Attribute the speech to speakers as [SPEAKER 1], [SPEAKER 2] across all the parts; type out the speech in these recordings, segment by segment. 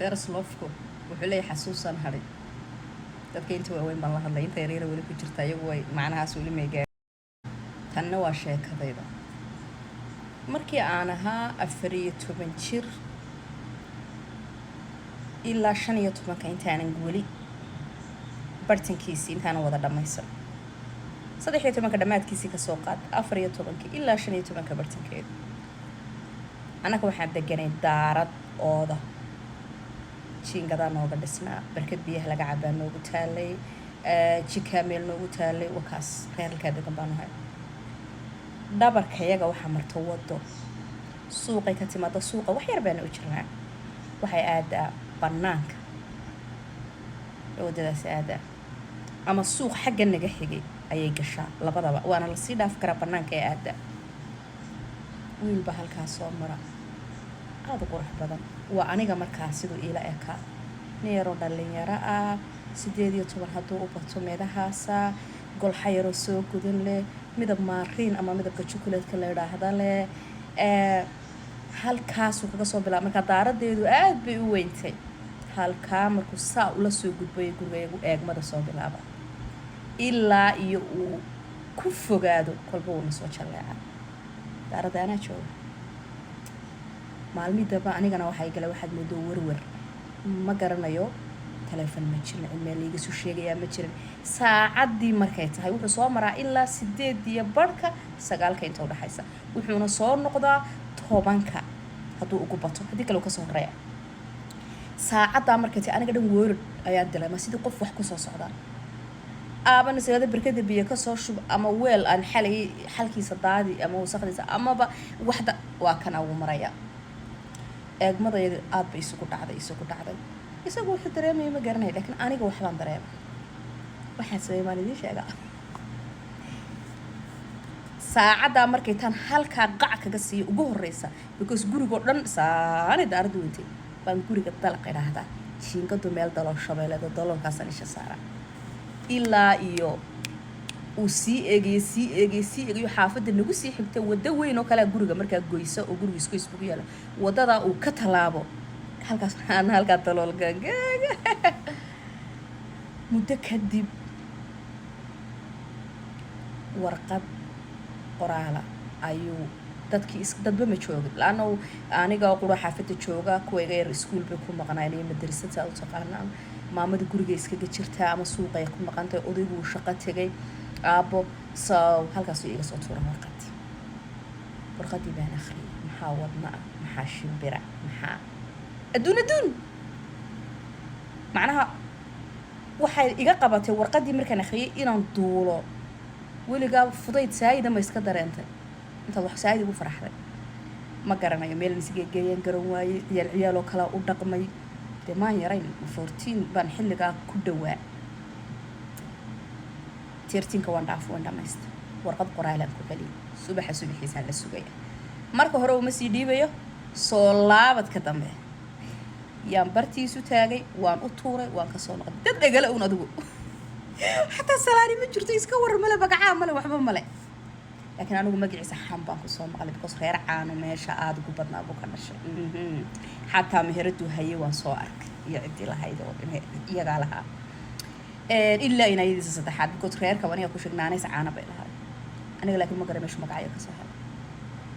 [SPEAKER 1] First love-ku wuxuu leeyahay xasuusan hadhin. Dadka inta waaweyn baan la hadlay, inta yaryara weli ku jirta iyagu way macnahaas weli may gaari. Tanna waa sheekadayda. Markii aan ahaa 14 jir ilaa 15-ka, intaanan weli bartankiisii, intaanan wada dhammaysan, 13-ka dhammaadkiisii kasoo qaad, 14-ka ilaa 15-ka bartankeeda, annaga waxaan deganay daarad ooda jiingadaa nooga dhisnaa, barkad biyaha laga cabaa noogu taalay, jikaa meel noogu taalay. Wakaas reeralkaa degan baanu hay. Dhabarkayaga waxaa marta wado suuqay ka timaada. Suuqa wax yar baana u jirnaa, waxay aadaa banaanka waddadaasi aadaa ama suuq xagga naga xigay ayay gashaa, labadaba waana lasii dhaafi karaa. Banaanka ee aadaa wiilba halkaa soo mara, aada u qurux badan. Waa aniga markaa siduu iila ekaa, nin yaroo dhalinyaro ah, 18 hadduu u bato meedahaasa, golxa yaroo soo gudan leh, midab maariin ama midabka jukuleedka la idhaahda leh. Halkaasuu kaga soo bilaaba. Markaa daaradeedu aada bay u weyntay. Halkaa markuu saa ula soo gudbayo gurigayagu eegmada soo bilaaba ilaa iyo uu ku fogaado, kolba uuna soo jalleeca. Daaradda anaa jooga. Maalmii damba anigana waxay galay waxaad moodo werwer, ma garanayo. Taleefon ma jirin, cid meel laiga soo sheegayaa ma jirin. Saacaddii markay tahay wuxuu soo maraa ilaa 8 iyo barhka, 9-ka inta udhexaysa, wuxuuna soo noqdaa 10-ka hadduu ugu bato, haddii kale uu kasoo horeeya. Saacaddaa markay tahay aniga dhan weerad ayaan dilay, ma sidii qof wax kusoo socdaa aabana sagada barkada biyo kasoo shub ama weel aan xalay xalkiisa daadi ama wasaqdiisa amaba waxda waa kana wuu maraya. Eegmadayadu aada bay isugu dhacday, isugu dhacday. Isagu wuxuu dareemaya ma garanaya, lakiin aniga waxbaan dareemay. Waxaan sameey maan idiin sheegaa. Saacaddaa markay taan halkaa qac kaga siiyo ugu horeysa, because gurigoo dhan saani daaradda weyntay, baan guriga dalaq idhaahdaa. Jiingadu meel daloosho bay leedo, daloolkaasaan isha saaraa ilaa iyo uu sii eegayo, sii eegayo, sii eegayo. Xaafadda nagu sii xigta waddo weyn oo kalea guriga markaa goysa oo guriga isku iskugu yaala. Waddadaa uu ka tallaabo halkaas, ana halkaa daloolka. Muddo kadib warqad qoraala ayuu dadkii dadba ma joogin, laanna aniga qura xaafadda jooga, kuwa iga yar iskuul bay ku maqnaan iyo madrasad saa u taqaanaan. Maamada guriga iskaga jirtaa ama suuqay ku maqantay, odaygu uu shaqo tegay, aabbo. So halkaasuu iga soo tuura warqadii. Warqadii baan akhriyay. Maxaa wadna ah, maxaa shimbira, maxaa adduun adduun! Macnaha waxay iga qabatay warqadii markaan akhriyay inaan duulo. Weligaa fudayd saayida ma iska dareentay intaad wax saayid ugu faraxday? Ma garanayo meel isgeegeeyaan, garan waayey. Ciyaal ciyaal oo kalea u dhaqmay. Dee maan yarayn, 14 baan xilligaa ku dhawaa, 13-ka waan dhaaf, waan dhamaysta. Warqad qoraalaan ku celiyay. Subaxa subaxiisaan la sugaya. Marka hore uma sii dhiibayo, soo laabadka dambe yaan bartiisu taagay, waan u tuuray, waan kasoo noqday. Dad dhegale uun adigu, xataa salaani ma jirto, iska waran male, magacaa male, waxba male. Laakiin anigu magaciisa xam baan kusoo maqlay, because reer caano meesha aada ugu badnaa buu ka dhashay. Xataa meheraduu hayay waan soo arkay iyo ciddii lahayd oo iyagaa lahaa ilaa inayadiisa saddexaad, because reerka aniga ku sheeg naanays caano bay lahayd. Aniga laakiin ma garan meeshu magacyo kasoo helay.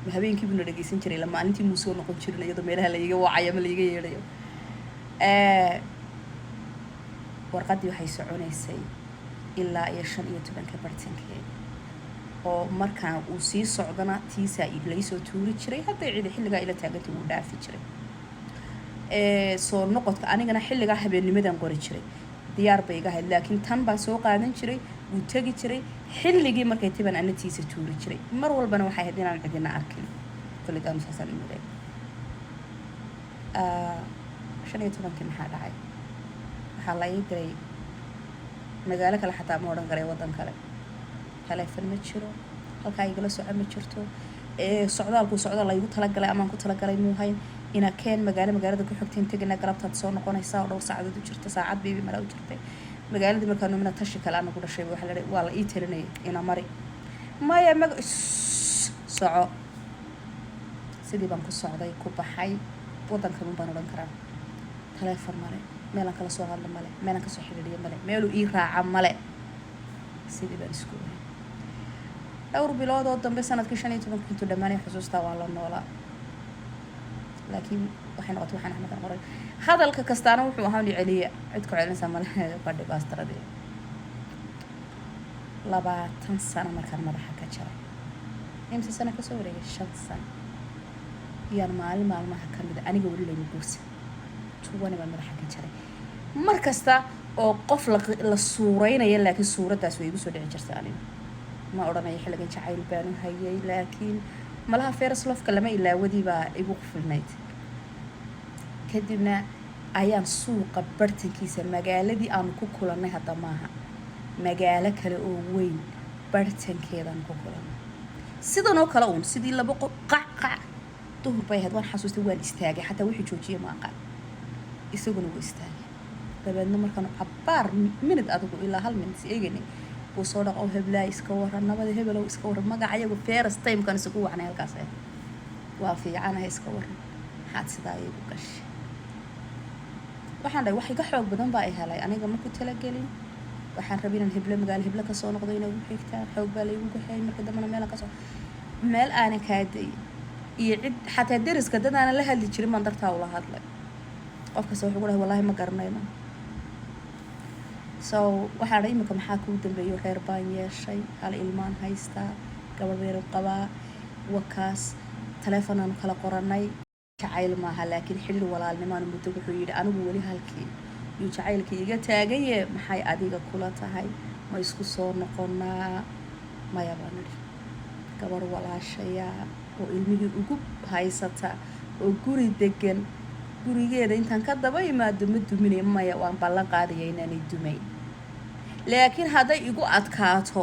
[SPEAKER 1] Ma habeenkii buuna dhegeysan jiray ila maalintii muu soo noqon jirin, iyadoo meelaha laiga wacayo ama laiga yeedhayo. Warqaddii waxay soconaysay ilaa iyo 15-ka bartankeeda, oo markaan uu sii socdana tiisaa laysoo tuuri jiray. Hadday cidi xilligaa ila taagantay wuu dhaafi jiray. Soo noqodka anigana xilligaa habeennimadan qori jiray, diyaar bay iga ahayd, laakiin tan baan soo qaadan jiray, wuu tegi jiray. Xilligii markay tibaan ana tiisa tuuri jiray. Mar walbana waxay ahayd inaan cidina arkin. Kolligaanu saasaan imilay. 15-kii maxaa dhacay? Waxaa la ii diray magaalo kale, xataa ma odhan karay waddan kale. Taleefon ma jiro, halkaa igala soco ma jirto. Socdaalku socdaal laygu talagalay amaan ku talagalay muu hayn. Ina keen magaalo, magaalada ku xigteen tegina, galabtaad soo noqonaysaa oo dhowr saacadood u jirta, saacad baybi mala u jirtay magaaladii. Markaa numina tashi kale anagu dhashay, waxaa la waa la ii talinayay ina mari maya maga soco. Sidii baan ku socday, ku baxay waddankan un baan odhan karaa. Taleefon male, meelaan kala soo hadlo male, meelaan kasoo xidhiidhiyo male, meeluu ii raaca male. Sidii baan isku ohay dhowr bilood oo dambe. Sanadkii 15-ka intuu dhammaanay xusuustaa waan la noolaa, laakiin waxay noqotay waxaan Axmedan qoray. Hadalka kastaana wuxuu ahaa ni celiya, cid ku celinaysaa male, fadhi baastaradii. 20 sano markaan madaxa ka jaray, imse sano kasoo wareegay, 5 sano iyaan maalin maalmaha ka mida, aniga weli layma guursan, 20 baan madaxa ka jaray. Mar kasta oo qof la suureynaya, laakiin suuraddaas way igu soo dhici jirta. Aniga ma odhanayo xilligan jacayl baanu hayay, laakiin malaha first love-ka lama ilaawadii baa igu qufulnayd. Kadibna ayaan suuqa bartankiisa, magaaladii aanu ku kulannay hadda maaha, magaalo kale oo weyn bartankeedaan ku kulannay, sidan oo kale uun, sidii laba qof qac qac. Duhur bay ahayd, waan xasuustay. Waan istaagay, xataa wixii joojiyay ma aqaan, isaguna wuu istaagay. Dabeedna markaanu cabbaar minid, adigu ilaa hal minid is eegaynay, buu soo dhaq oo heblaay, iska waran, nabada hebelow, iska waran. Magacayagu first time-kan isugu wacnay halkaas ah. Waa fiicanahay, iska waran, maxaad sidaa iigu gashay? Waxaan dhahay, wax iga xoog badan baa i helay, aniga ma ku talagelin. Waxaan rabay inaan heblo, magaalo heblo kasoo noqdo inay ugu xigtaan. Xoog baa laygu kaxeeyay. Marka dambena meelan kasoo, meel aanan kaaday iyo cid, xataa deriska dad aanan la hadli jirin baan dartaa ula hadlay. Qof kasta wuxuu ku dhahay, "Wallahi ma garanayno." So waxaan dhahay, imika maxaa kuu dambeeyo? Reer baan yeeshay, hal ilmaan haystaa, gabadh bayran qabaa. Wakaas taleefonaanu kala qoranay. Jacayl maaha, laakiin xidhiir walaalnimaanu muddo. Wuxuu yidhi, anigu weli halkii yuu jacaylkii iga taagaye, maxay adiga kula tahay? Ma isku soo noqonaa? Maya baan idhi. Gabar walaashayaa oo ilmihii ugu haysata oo guri degan, gurigeeda intaan ka daba imaado ma duminayo. Maya, waan ballan qaadaya inaanay dumayn, laakiin hadday igu adkaato,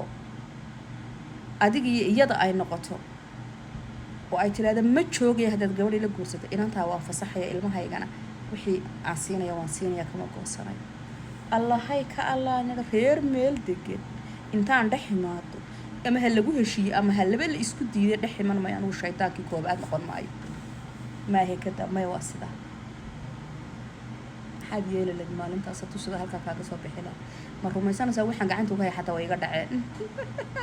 [SPEAKER 1] adiga iyo iyada ay noqoto oo ay tiraahda ma joogaya haddaad gabadhii la guursato, inantaa waan fasaxaya, ilmahaygana wixii aan siinaya waan siinaya, kama goosanayo. Allahay ka allaanida, reer meel degan intaan dhex imaado, ama ha lagu heshiiye ama ha laba la isku diiday, dhex iman maayo. Anugu shaydaankii koobaad noqon maayo. Maahe kada, maya, waa sidaa. Maxaad yeeli layd maalintaas hadduu sida halkaa kaaga soo bixi laha? Ma rumaysanaysaa waxaan gacanta uga hay xataa way iga dhaceen,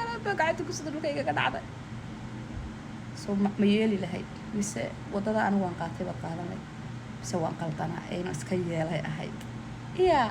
[SPEAKER 1] alaabaa gacanta kusida dhulka igaga dhacday. So ma yeeli lahayd, mise waddada anigu waan qaatay baad qaadan lahayd, mise waan qaldanaa ayna iska yeelay ahayd? Ya.